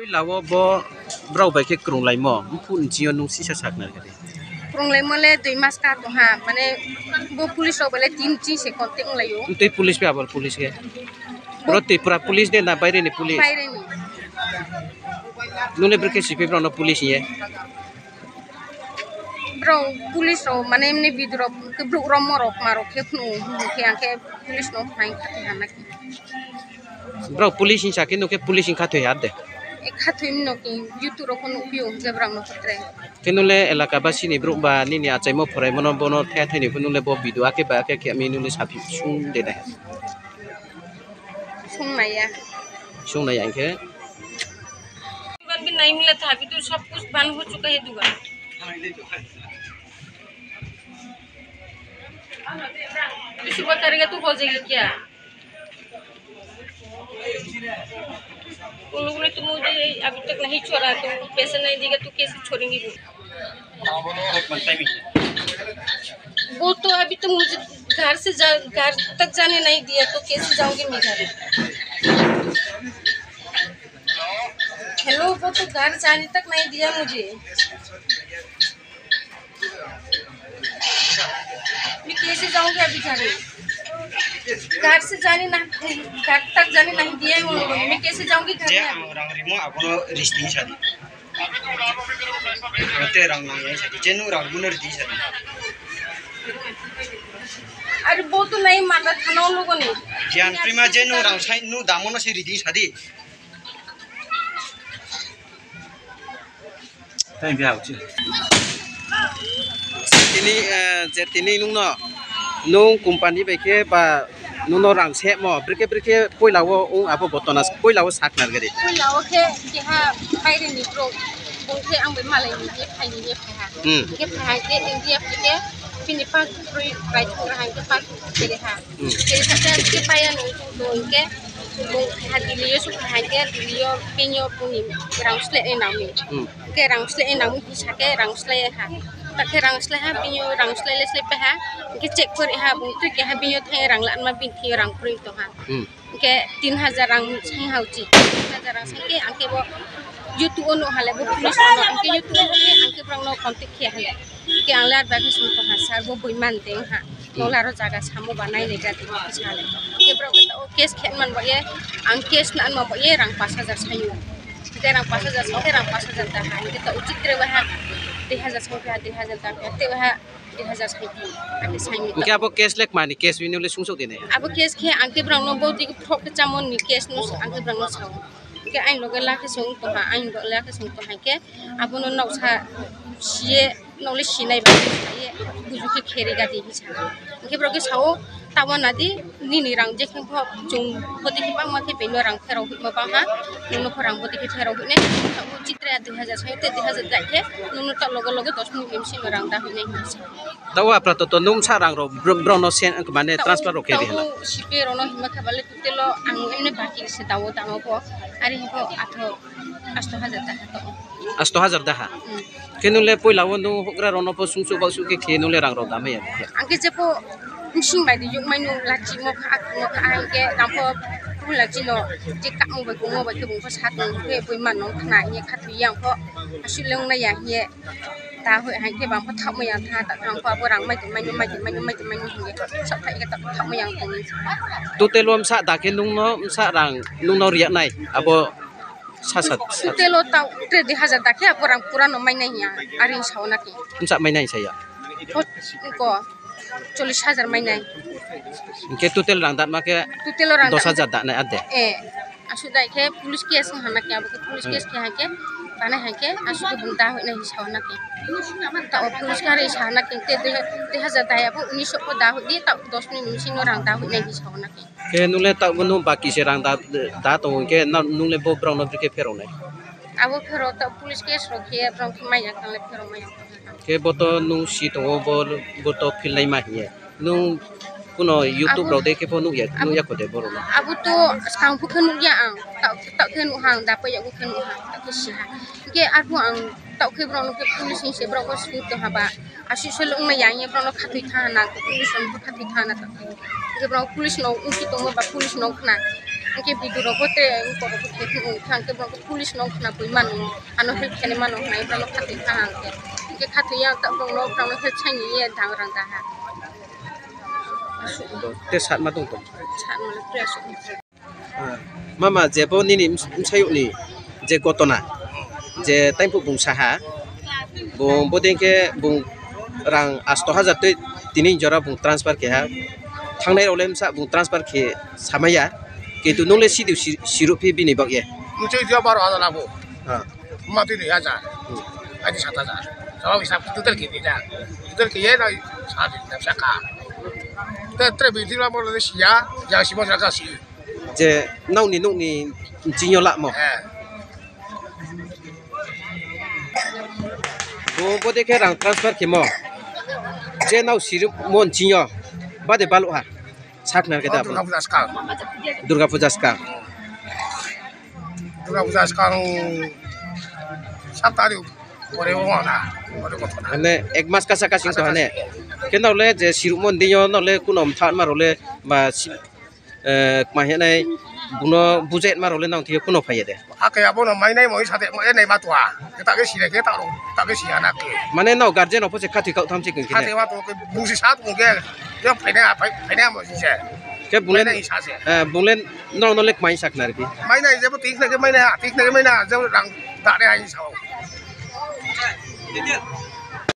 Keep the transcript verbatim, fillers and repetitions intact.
Puila o bo brao bai khe kwrwnglaimo, buphuru ni simi o nwng sisa sakna rwdi. Kwrwnglaimo le dui mas ka tongha, mane bo police rok bai le tin chin se contact wnglaio. Tei police bai abo police khe? Bro, Tripura police de na baire ni police? Baire ni. Nwng le bwrwi khe sipi brao no police hiye? Brao police rok mane emni video rok, borok rok morok marok khe phunu, hwnwi khe ang khe police no phai kha thwi ha na khe. Brao police hinsa khe nwng khe police hinkha thwi ha de? E kha thwi no khe YouTube rok phano nukphio hwnkhe brao no khe tre. Khe nwng le elaka basi ni borok ba nini achaimo phoraimo no bono thaya thai ni phano nwng le bo video akhe ba akhe khe mi nwng le saphi sung de nai. Sung nai ya. Sung nai ya hwnkhe. दुकान भी नहीं मिला था, अभी तो सब कुछ बंद हो चुका है दुकान। तो सुबह करेगा तो हो जाएगी क्या? उन लोगों ने तो मुझे अभी तक नहीं छोड़ा, तो पैसे नहीं देगा तो कैसे छोड़ेंगे वो? वो तो अभी तो मुझे घर से जा, घर तक जाने नहीं दिया, तो कैसे जाऊंगी मैं घर? हेलो, वो तो घर जाने तक नहीं दिया मुझे। मैं कैसे जाऊंगी अभी घर? घर से जाने ना, घर तक जाने नहीं दिया है उन लोगों ने। मैं कैसे जाऊंगी घर में अभी? Ang rang rimo abono risni sadi. Ate rang nang yang sadi. Jenu rang munar di sadi. अरे वो तो नहीं मानता था ना उन लोगों ने। Jian prima jenu rang sai nu damono se ridi sadi. Thank you. Tini, eh, je tini nwng no, nwng company bai khe ba nwng no rang se mo, brikhe brikhe poila o wng abo gotona poila o sak nargari. Poila o khe keha baire ni bro, bung khe ang bai malai ni ye phai ni ye phai ha. Hmm. Khe phai ha khe India phai khe bini pass kroi bai thang ha khe pass kere ha. Hmm. Kere sa khe paya nwng to khe bung ha Delhi o su phai ha khe Delhi o bini o buni rang sle e nang ni. Hmm. Khe rang sle e nang hisa khe rang sle ha. Ta khe rang sle ha bini rang sle le sle pe ha. Khe check kori ha bung tu khe ha bini thai rang la ma bin thi rang kori to ha. Hmm. Khe tin hajar rang sai ha uchi. Tin hajar rang sai khe ang khe bo YouTube o no hale bo police no ang khe YouTube o khe ang khe brang no contact khe hale. Khe ang le ar ba khe sung to ha sir bo boi man teng ha. Nola ro jaga samo ba nai le jati sale. Ke bro ke to case khe man ba ye, ang case na man ba ye rang pash hajar sayo. Ke rang pash hajar sa, ke rang pash hajar da ha. Ke to uchit re ba ha. Dui hajar sa ha, dui hajar da ha. Te ba ha, dui hajar sa ha. Ake sayo. Ke abo case lek mani case wini le sung sok dine. Abo case khe ang ke brang no bo di phok ke chamon ni case no ang ke brang no sao. Hingke aini loge lakhe se wng tongha, aini loge lakhe se wng tongha hingke abono noksa siye nokle sinai bai ye buju khe kheri gadi hinwi sana. Hingke borok khe sao, "Tabuk nadi nini rang je khe pho chwng bwtwi khe bangma khe bini rang pherok hinma bangha, nono pho rang bwtwi khe pherok hinwi tabuk chitra dui hajar sai tei dui hajar dai khe nono ta loge loge dos minute ni bisingo rang da hinwi hinwi sa." Tabuk apra toto nwng sa rang rok bro-, borok no sen mane transfer rok khe di hala. Tabuk sipe rok no hinma khe bale Telo ang emni baki se dawo tamo pho, ari hingko atho, asto hajar taka to. Asto hajar daha? Hmm. Khe nung le poila o nung hokra rok no pho sungsu bausu khe khe nung le rang rok damai ya? Ang khe je pho bising bai di yuk mai nung lachi mo kha, mo kha, ang khe rang pho, pho lachi no, je kamo bai kumo bai khe bung pho sa tong khe bui man nung khna ye kha twi yang pho, asuk le wngnai ya ye. Ta hoi hai khe bang pha thapmai yang tha, ta thang pha bo rang mai tongmai, mai tongmai, mai tongmai hinwi sok thai khe ta thapmai yang tongwi. Total o msa da khe nung no msa rang nung no riya nai abo sa sa sa. Total o ta tre dui hajar da khe abo rang pura no mai nai hiya, ari sao na khe. Msa mai nai saya. Ko chollish hajar mai nai. Hingke total rang datma khe total o rang dos hajar datnai ade. Eh, asuk dai khe police case wng hana khe abo khe police case khe hai khe tanai hai khe asuk khe bung da hoi nai sa hana khe. Ta o police kare sa hana khe te dui hajar dai abo unis ko da hoi di ta dos ni unis no rang da hoi nai sa hana khe. Khe nung le ta bo nung baki se rang da, da tongo khe nung le bo borok no bikhe pherok nai. Abo pherok ta police case rok khe borok khe mai ya tang le pherok mai ya. Khe bo to nung si tongo, bo, bo to philnai ma hiye. Nung kuno YouTube rok de khe pho nukya, nukya kho de borok no. Abo to skang phu khe nukya ang, taoh, taoh khe nukha ang, da paiya bo khe nukha, taoh khe siha. Hingke arphuh ang taoh khe borok no khe police ni se borok bo sui tongha ba. Asuk selo wngma yang ye borok no khatui tha na, police rok no khatui tha na taoh khe. Hingke borok police no wngsi tongma ba police no khna. Hwnkhe video rok bo tei borok bo khe thung wngkha, hwnkhe borok police no khna bui mano, ano help khaini mano hwnwi borok no khatwi kha hwnkhe. Hwnkhe khatwi ya ta borok no borok no help saini ye dang rang da ha. Tei satma tong tong. Satma le tei aswk. Ah, mama, je bo nini ms-, msayokni je gotona, je taimphuk bung saha, bung bodei khe bung rang asto hajar tei tini jora bung transfer keha, thangnai rok le msa bung transfer khe samaya, kintu nung le sidu si-, siruphi bini bagye. Mchoi dia baro hajar labo. Ah. Mati ni hajar. Hmm. Ani sat hajar. Jawab hisab total kini da. Total kiye na sat ni saka. Te tre binti la mo le siya, ya si mo saka si. Je nokni nokni jingyo lamo. Eh. Bo bodei khe rang transfer khemo. Je nao siruk mon jingyo. Bade balo ha. Saknar khe da. Durga Puja skang. Durga Puja skang. Durga Puja skang sat tarikh pore o na. Pore o na. Mane ek mas kasa kasing to hane. Khe nao le je siruk mon dinyo nao le kuno mtha ma role ba si-, eh, kma hinai buno bujai ma role nao thiye kuno phaiya de. Ake abono mainai moi sate mo enai ma tua. Ke ta ke sire ke ta ro, ta ke siya na ke. Mane nao guardian opose khathwi kau tham chikung khe. Khathwi ma to ke busi sat mo ke. Yo phaina, phai-, phaina mo si se. Ke bunglen, mainai sa se. Eh, bunglen nao no lek mai sak narbi. Mainai je bo tik na ke mainai, tik na ke mainai, je bo rang ta ne ai sao.